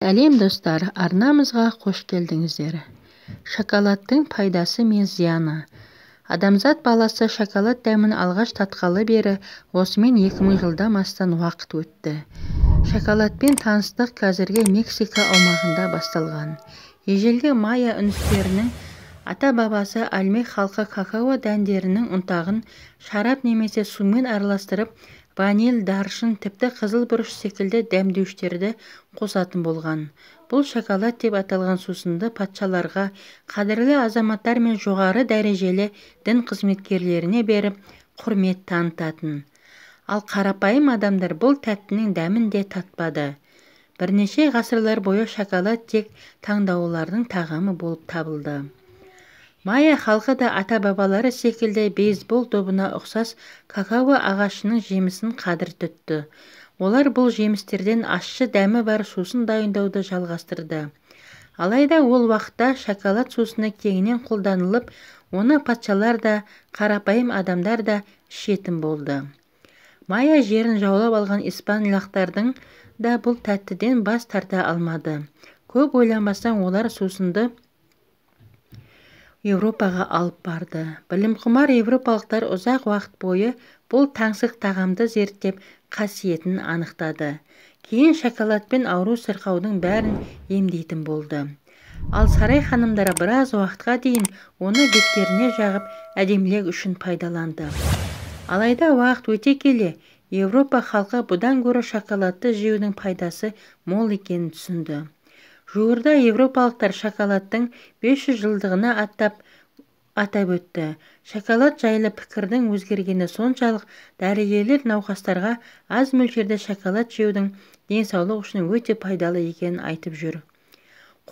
Сәлем, достар! Арнамызға қош келдіңіздер! Шоколадтың пайдасы мен зияны. Адамзат баласы шоколад дәмін алғаш татқалы бері осымен 2000 жылдан астам уақыт өтті. Шоколадпен таныстық қазіргі Мексика аумағында басталған. Ежелгі майя үндістерінің ата-бабасы ольмек халқы какао дәндерінің ұнтағын шарап немесе сумен араластырып, ваниль, даршын, тіпті қызыл бұрыш секілді дәмдеуіштерді қосатын болған. Бұл шоколад деп аталған сусынды патшаларға, қадірлі азаматтар мен жоғары дәрежелі дін қызметкерлеріне беріп, құрмет танытатын. Ал қарапайым адамдар бұл тәттінің дәмін де татпады. Бірнеше ғасырлар бойы шоколад тек таңдаулылардың тағамы болып табылды. Майя халқы да ата-бабалары секілді бейсбол добына ұқсас какао ағашының жемісін қадір тұтты. Олар бұл жемістерден ащы дәмі бар сусын дайындауды жалғастырды. Алайда ол уақытта шоколад сусыны кеңінен қолданылып, оны патшалар да, қарапайым адамдар да ішетін болды. Майя жерін жаулап алған испандықтардың да бұл тәттіден бас тарта алмады. Көп ойланбастан олар сусынды Еуропаға алып барды. Білімқұмар еуропалықтар ұзақ уақыт бойы бұл таңсық тағамды зерттеп, қасиетін анықтады. Кейін шоколадпен ауру-сырқаудың бәрін емдейтін болды. Ал сарай ханымдары біраз уақытқа дейін оны беттеріне жағып, әдемілік үшін пайдаланды. Алайда уақыт өте келе Еуропа халқы бұдан гөрі шоколадты жеудің пайдасы мол екенін түсінді. Жуырда еуропалықтар шоколадтың 500 жылдығына атап өтті. Шоколад жайлы пікірдің өзгергені соншалық, дәрігерлер науқастарға аз мөлшерде шоколад жеудің денсаулық үшін өте пайдалы екенін айтып жүр.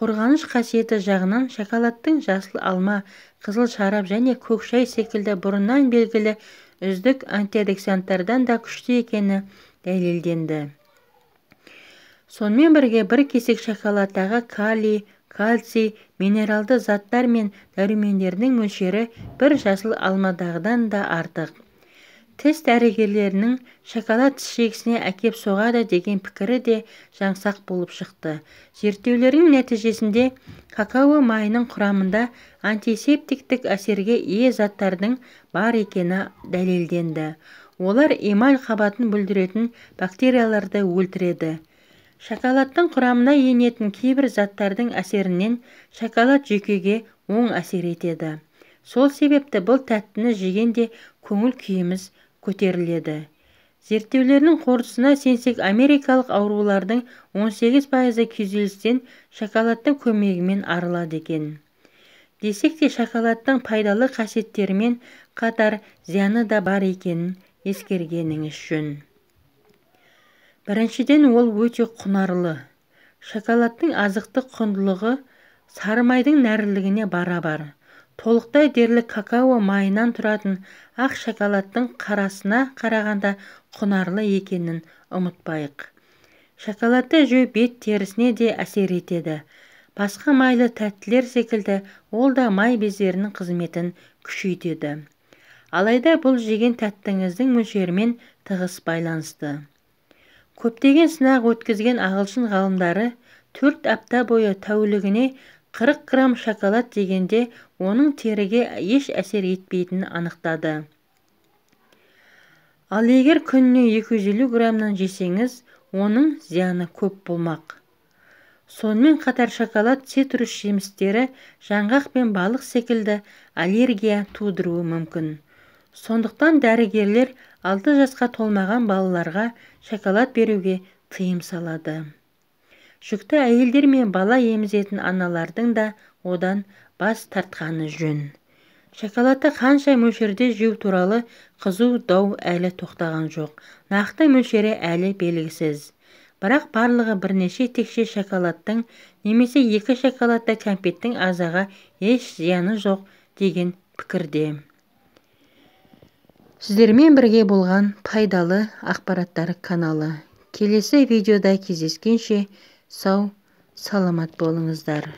Қорғаныш қасиеті жағынан шоколадтың жасыл алма, қызыл шарап және көк шай секілді бұрыннан белгілі үздік антиоксиданттардан да күшті екені дәлелденді. Сонымен бірге бір кесек шоколадтағы калий, кальций, минералды заттар мен дәрумендердің мөлшері бір жасыл алмадағыдан да артық. Тіс дәрігерлерінің шоколад тіс жегісіне әкеп соғады деген пікірі де жаңсақ болып шықты. Зерттеулердің нәтижесінде какао майының құрамында антисептиктік әсерге ие заттардың бар екені дәлелденді. Олар эмаль қабатын бүлдіретін бактерияларды өлтіреді. Шоколадтың құрамына енетін кейбір заттардың әсерінен шоколад жүйкеге оң әсер етеді. Сол себепті бұл тәттіні жегенде көңіл күйіміз көтеріледі. Зерттеулердің қорытындысына сенсек, америкалық аурулардың 18%-ы күйзелістен шоколадтың көмегімен арылады екен. Десек те, шоколадтың пайдалы қасиеттерімен қатар зияны да бар екенін ескергеніңіз жөн. Біріншіден, ол өте құнарлы. Шоколадтың азықтық құндылығы сары майдың нәрлілігіне барабар. Толықтай дерлік какао майынан тұратын ақ шоколадтың қарасына қарағанда құнарлы екенін ұмытпайық. Шоколадты жеу бет терісіне де әсер етеді. Басқа майлы тәттілер секілді ол да май бездерінің қызметін күшейтеді. Алайда бұл жеген тәттіңіздің мөлшерімен тығыз байланысты. Көптеген сынақ өткізген ағылшын ғалымдары 4 апта бойы тәулігіне 40 грамм шоколад жегенде оның теріге еш әсер етпейтінін анықтады. Ал егер күніне 250 граммнан жесеңіз, оның зияны көп болмақ. Сонымен қатар шоколад цитрус жемістері, жаңғақ пен балық секілді аллергия тудыруы мүмкін. Сондықтан дәрігерлер 6 жасқа толмаған балаларға шоколад беруге тыйым салады. Жүкті әйелдер мен бала емізетін аналардың да одан бас тартқаны жөн. Шоколадты қанша мөлшерде жеу туралы қызу дау әлі тоқтаған жоқ. Нақты мөлшері әлі белгісіз. Бірақ барлығы бірнеше текше шоколадтың немесе 2 шоколадты кәмпиттің ағзаға еш зияны жоқ деген пікірде. Сіздермен бірге болған пайдалы ақпараттар каналы. Келесі видеода кездескенше сау, саламат болыңыздар.